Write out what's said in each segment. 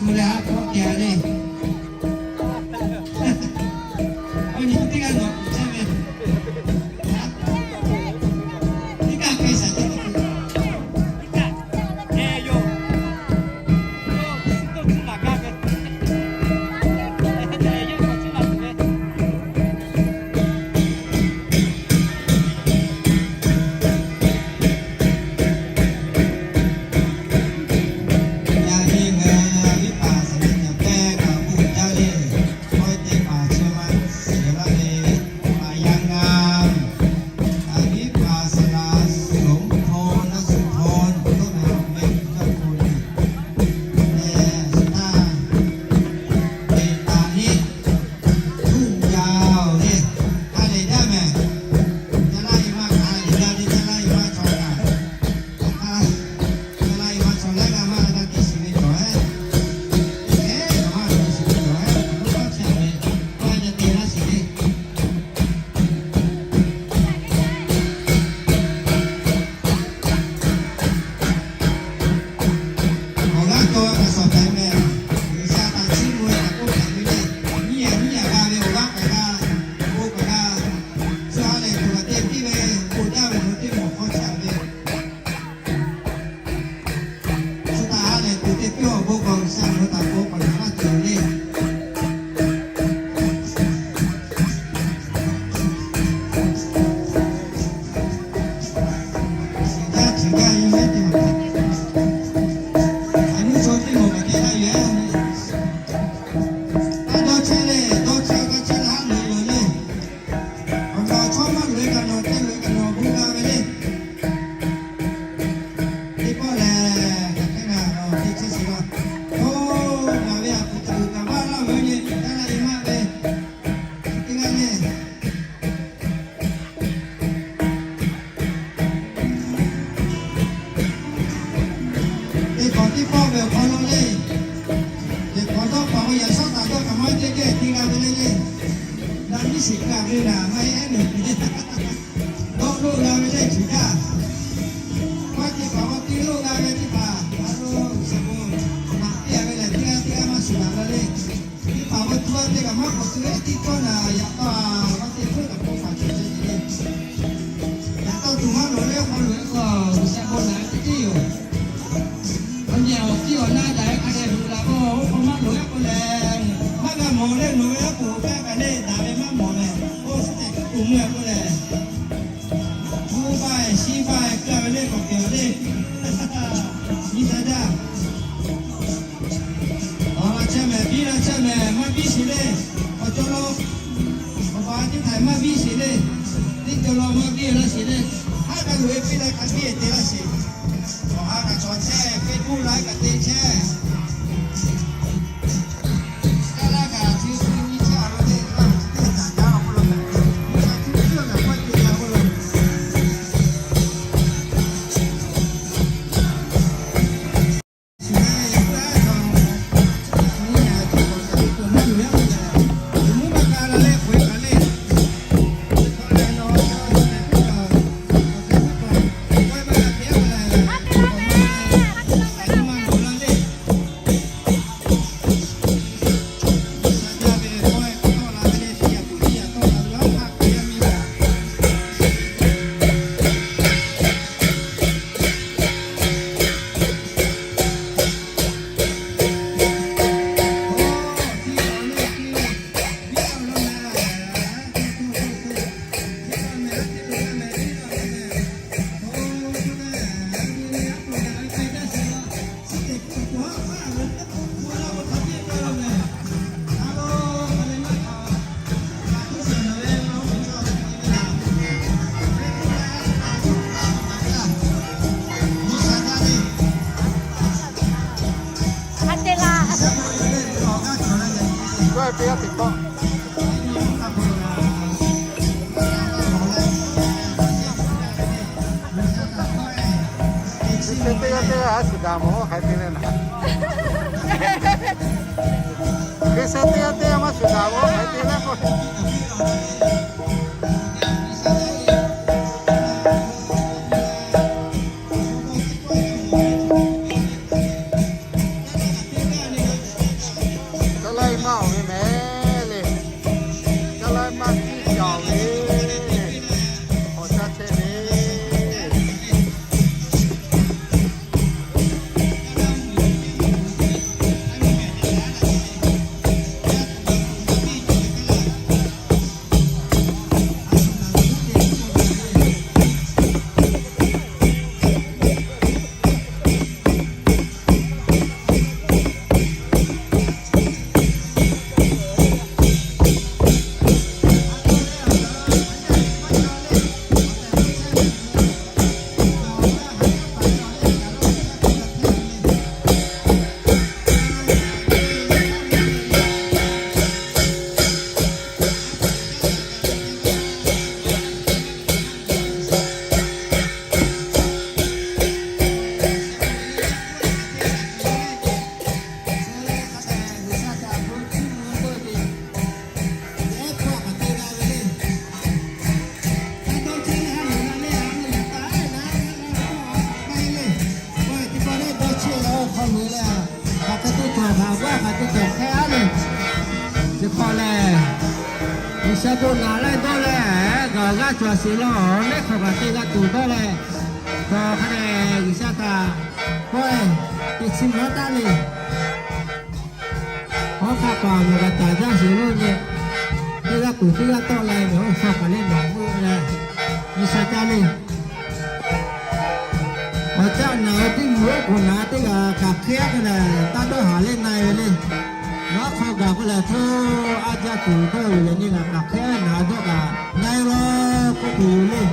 mvuh leh haˉ k'awꞈ te a le. Awˬ nyi teˇ g'aˇ nawˬ chehˇ ve, teˇ g'aˇ hk'e shaˍ teˇ Yaꞈ nyi ngaˬ hui Aˍviˉ paˍ saˍ laˍ cawˬ tehˇ kaꞈ k'oˆ jaˇ le. K'awehˇ teˇ paˍ chi ma shiˍ laˇ ve, paˍ yaˇ ngaˇ, Aˍviˉ paˍ saˍ laˍ Soˍ hpu naˆ suˍ hpu, tawˇ na ve jaˇ hpu le. Lehˬ, suˍ htaˇ, teꞈ taˍ hiˆ, tuˆ jaˇ-oˬ le. Hk'a lehˬ jaˇ mehˍ. Caˇ laˇ-e maˇ hk'a lehˬ jaˇ le, caˇ laˇ-e maˇ chaw kaꞈ. Caˇ laˇ-e maˇ chaw laiˉ g'aˇ maˇ g'a teˇ shiˍ ve cawˬ-eˬ. Eˬ, maˇ g'a teˇ shiˍ ve cawˬ-eˬ. Maˇ g'a te laˇ shiˍ le. Awˬ g'aˇ cawˬ ve hk'a shuˍ hpehꞈ mehˍ. G'uiˬsha htaꞈ chiˇ mvuh ve htaꞈ k'oˆ hpehꞈ ve le. Nyiˇ yaꞈ nyiˇ yaꞈ g'a ve awˬ g'aˇ k'ai g'a, bon k'ai g'a. Chi ha lehˬ tuˬ kaꞈ te piˇ ve, bon jaˇ ve hk'aw teˇ mawˬ hk'aw chaꞈ ve. Chi htaꞈ ha lehˬ tuˬ te piˇ awˬ bon k'awꞈ G'uiˬsha nawˬ hui htaꞈ bon k'awꞈ naꞈ laˇ tuˬ le. Shiˍ jaˇ tuˬ jaˇ ve mehˉ te maˬ, a nuˇ chaw teˇ mawˬ kaꞈ te laˇ yoˬ. Taˇ dawˇ chehˇ le, dawˇ chehˇ kaꞈ chehˇ laˇ loꞈ loꞈ le. Awˬ kaˍ awˬ chawˇ maˇ loꞈ-e kaꞈ nawˬ te loꞈ-e kaꞈ nawˬ bon g'a ve le. Teˇ pawˆ lehˬ, hk'aˬ hk'e ngaˬ teˇ chehˇ shiˍ la. Oˇ, ngaˬ ve a pu tuˬ kaꞈ maˇ laˇ ve le, taˇ laˇ-e maˇ ve. Teˇ g'aˇ le. Teˇ hkawꞈ teˇ pawˆ ve awˬ hk'aw lo le, teˇ hkawꞈ dawˇ hk'awꞈ ve yaꞈ shawˉ taˍ dawˇ kaꞈ maˇ teˇ geh te g'a ve le le. Daꞈ miˉ shiˍ g'a ve naˍ maˇ heˆ ehˉ nehˬ. Dawˇ loˆ g'a ve le tuˬ jaˇ. Maˇ te paˍ maˇ te loˆ g'a ve teˇ hpaˍ a lo, shaˍ bon, naꞈ piˇ a ve lehˬ teˇ g'aˇ teˇ g'aˇ maˇ shuˍ daꞈ la le. Teˇ hpaˍ maˇ tu a teˇ kaꞈ maˇ k'awꞈ tu ve teˇ cawˇ naˍ yaꞈ taw a, maˇ te hpeuˆ kaꞈ k'oˆ hpaˍ cawˬ ceh le. Yaꞈ taw tuˬ maˇ loˍ le, hk'aw loꞈ-e k'o, shaˍ bon naˍ ve teˇ tiˉ yoˬ. Awˬ nyi awˬ tiˉ awˬ naˇ daꞈ ve hk'a dehꞈ loꞈ la k'o, oˇ hk'aw maˇ loˍ-e k'o lehˬ, maˇ g'a mawˬ le, loˍ ve a poˍ kaꞈ kaꞈ le daꞈ ve maˇ mawˬ lehˬ, oˇ suhˉ tehꞈ kuˉ to mvuh-e k'o lehˬ, hpu faˇ-e, shi faˇ-e, keu-a ve le k'awꞈ kehˬ le. Nyi sha jaˇ. Awˬ laꞈ chehˇ mehˍ, biˇ laˇ chehˇ mehˍ, maˇ biˇ sheˍ le. Awˬ cawˬ lo, awˬ pa teˇ htaiˍ maˇ biˇ sheˍ le. Teˇ cawˬ lo maˇ biˇ laˇ sheˍ le. Haˉ g'a loꞈ-e piˇ leh hk'a biˇ-e te laˇ sheˍ. Awˬ ha kaꞈ cawˬ chehˇ, Facebook laiˉ kaꞈ te chehˇ. Kaˇ laˇ kaꞈ chi hkui nyi chehˇ a lo le, kaˇ chi teˇ taꞈ jaˇ awˬ hk'aw lo mehˍ. Nyi sha tuˇ tuˇ kaꞈ k'awꞈ te a k'oˆ lo. Hk'e suh teˇ g'aˇ teˇ g'aˇ a shuˍ daꞈ mawˬ hk'aˬ hk'e te le naˍ. Hk'e suh teˇ g'aˇ teˇ g'aˇ maˇ shuˍ daꞈ mawˬ hk'aˬ hk'e te le k'o. Awˬ g'aˇ hk'aˬ te cawˬ hk'e a le. Chi hk'aw lehˬ, G'uiˬsha bon naˍ leh dawˇ leh, ngaˬ g'aˇ cawˬ sheˍ law, lehˬ hk'aw kaꞈ te g'a tuˬ dawˇ leh, cawˬ hk'a lehˬ G'uiˬsha htaꞈ kawehˇ te chi maˇ taˉ le. Awˬ hk'aˇ paˍ mawˬ kaꞈ taˍ jaˇ sheˍ lo le. Teˇ g'aˇ kuˬ teˇ g'aˇ tawˆ la ve, oˇ hk'aw kaꞈ le maˍ meuˆ leh, G'uiˬsha caˇ le. Awˬ caˆ naˬ ve teˇ g'uiˬ oˉ k'oˍ naˍ teˇ g'aˇ kaꞈ hk'e a hk'e lehˬ, taˇ dawˇ haˍ leh na ve le. Nawˬ aˉ hk'aw gaˬ k'oˆ lehˬ, hto a jaˇ kuiˬ dawˇ ve lehˬ, nyi ngaˬ kaꞈ hk'e naˍ dawˇ kaꞈ na ve law k'oˆ tuˬ yoˬ le.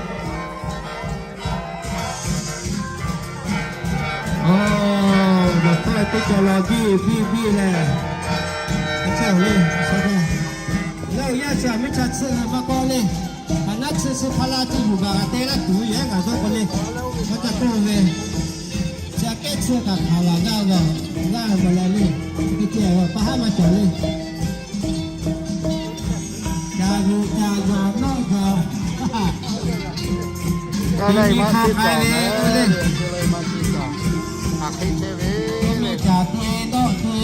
Awˬ, nawˬ htaˇ teˇ cawˬ law biˇ biˇ biˇ leh, a caˇ le, a caˇ le. Leh awˬ yanˇ chi aꞈ miˇ chaˇ tsuhˇ ve maˇ kawˆ le. Aˬ naˉ tsuhˇ suh hpa la tuˬ yuˬ gaˬ g'a te laˇ tuˬ ve yehˬ ngaˬ dawˇ k'o le. Maˇ ca k'oˆ ve, chi aꞈ kehˉ tsuhˇ kaꞈ hkanˍ laˬ gaˇ ve, g'aˇ ve maˬ leh le. Teˇ ceh pa haˉ maˇ cawˬ le. Ca g'uiˬ ca g'aw nawˆ g'aw. Teˇ nyi hk'a hk'a ve k'oˆ le. Teˇ nyi caˬ te dawˆ te.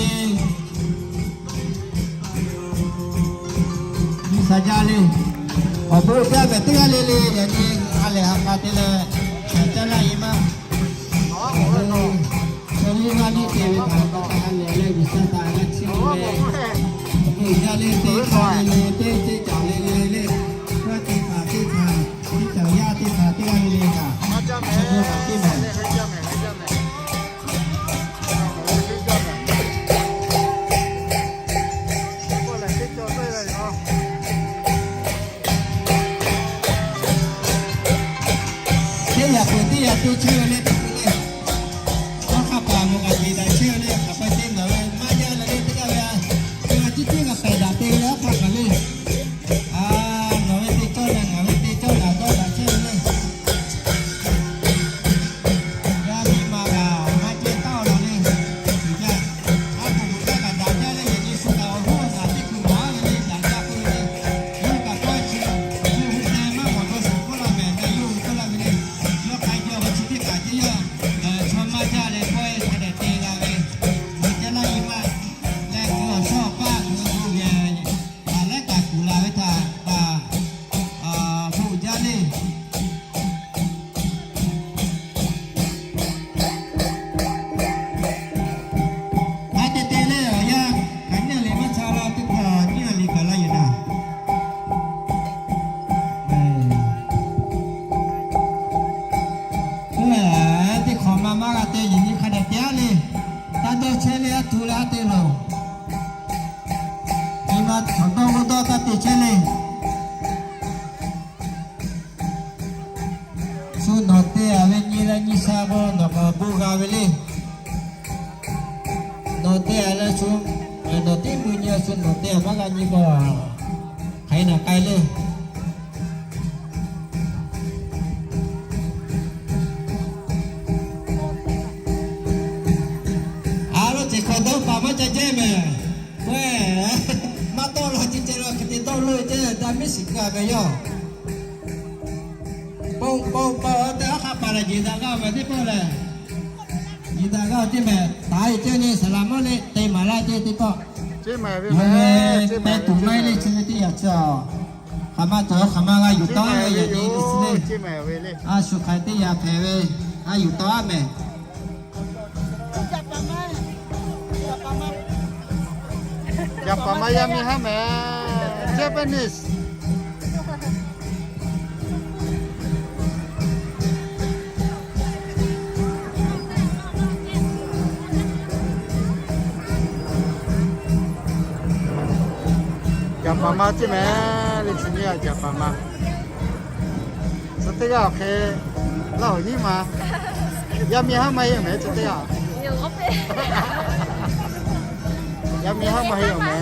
Nyi shaˍ jaˇ le. Awˬ bon jaˇ tehꞈ teˇ g'aˇ le le yaꞈ nyi ha lehˬ ha k'a te leh, caˇ laˇ e maˇ. Chaw liˇ g'aˇ liˇ te ve htaꞈ ha lehˬ leh G'uiˬsha htaꞈ g'a chiˇ mvuh ve. Awˬ bon jaˇ le, teˇ hk'a le le, teˇ teˇ caˬ le le le. Teˇ hpaˍ teˇ hpaˍ, teˇ caˬ yaˇ teˇ hpaˍ teˇ g'aˇ le le htaꞈ chaw bon htaꞈ teˇ maˬ Teˇ yaꞈ k'oˍ teˇ yaꞈ te chehˇ ve le, teˇ hkui le. Awˬ hk'aˇ paˍ mawˬ kaꞈ yeˬ daꞈ chehˇ ve le, hk'aˬ hk'e te nawˬ ve maˇ yaˇ leh le teˇ g'aˇ ve a, teˇ g'aˇ tiˉ tiˉ g'a pehˬ daꞈ te ve awˬ hk'aˇ kaꞈ le. A, nawˬ ve te cawˇ leh ngaˬ ve te cawˇ daꞈ dawˇ daꞈ chehˇ ve le. Yaˇ miˇ ma kaꞈ maˇ ceh taˇ awˬ lawn le. Uiˍ jaˇ, aˉ htoꞈ ma kaꞈ daꞈ jaˇ leh, yaꞈ nyi shu kaꞈ awˬ hoˉ awˬ naˬ teˇ hkui maˍ ve le, daꞈ jaˇ k'oˆ ve le. Yawˇ kaꞈ kawˇ chi, shu hui te maˇ mawˬ dawˇ shuˍ k'oˆ laˇ mehˍ, na yawˇ hui k'oˆ laˇ ve le. Yawˇ k'ai jaˇ ve chi teˇ hpaˍ teˇ yanˇ, chaw maˇ jaˇ leh kawehˇ hk'a dehꞈ te g'a ve, maˇ jaˇ laˇ nyi ma leh, ngaˬ hui awˬ shawˉ awˬ paˇ ngaˬ hui ve, a lehˉ kaꞈ kuˬ laˬ ve htaꞈ kaꞈ bon jaˇ le. Haˉ te te leh awˬ yanˇ hk'aˬ nyi a liꞈ maˇ cha la teˇ hpaˍ nyi a liꞈ gaˬ la yoˬ naˍ. Oˇ, teˇ hk'awꞈ ma maˇ g'a te, yaꞈ nyi hk'a dehꞈ te aˉ le. Taˇ dawˇ chehˇ le, aˉ htoꞈ leh aˉ te loˬ. Nyi ma chaw dawˇ g'uˇ dawˇ taˇ te chehˇ le. Shu nawˬ te a ve nyi leh nyi sha k'o nawˬ kaꞈ bon g'a ve le. Nawˬ te a leh shu, nawˬ tiˉ mui nyi shu nawˬ te a maˇ g'a nyi k'o, hk'aˬ hk'e naˬ k'ai le. A lo ceˬ hk'awꞈ dawˇ paˍ maˇ ca jehˇ mehˍ. K'o, maˇ tawˆ la ce ce la hk'e te dawˇ lo ce daꞈ miˉ shiˍ keu a mehˍ yoˬ. Pon pon pon te awˬ hk'a paˍ lehˬ jeˬ daꞈ g'a mehˍ teˇ pawˆ lehˬ. Jeˬ daꞈ g'a ceˇ mehˍ, taˍ e ceˇ le, saˍ laˍ mawˇ le te maˍ laˇ ceˇ teˇ pawˆ. Yawˇ ve te tuˬ maˇ heˆ le, chi ve teˇ yaꞈ chi a. Hk'aˬ ma cawˬ hk'aˬ ma g'a yuˬ tawˆ ve yaꞈ nyi le chi le. A shu hk'aˬ teˇ yaꞈ hpehꞈ ve, a yuˬ tawˆ a mehˍ. Jaˍpaˍ ma yaˇ miˇ haˉ mehˍ, Japanese. Jaˍpaˍ ma ceˇ mehˍ, le chi nyi a Jaˍpaˍ ma. Chi teˇ g'aˇ awˬ hk'e laˇ hoꞈ nyiˉ ma. Yaˇ miˇ haˉ maˇ heˆ mehˍ chi teˇ g'aˇ. Yaˇ miˇ haˉ maˇ heˆ mehˍ.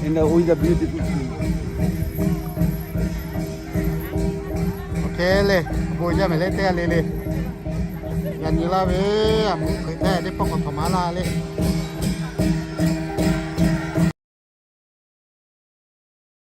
In the, with the beautiful tree. Awˬ hk'e le, bon jaˇ mehˍ le teˇ g'aˇ le le. Yaꞈ nyi laˇ ve, a muꞈ hk'e htaˇ teˇ pawˆ k'awꞈ htawnˍ maˍ laˇ le.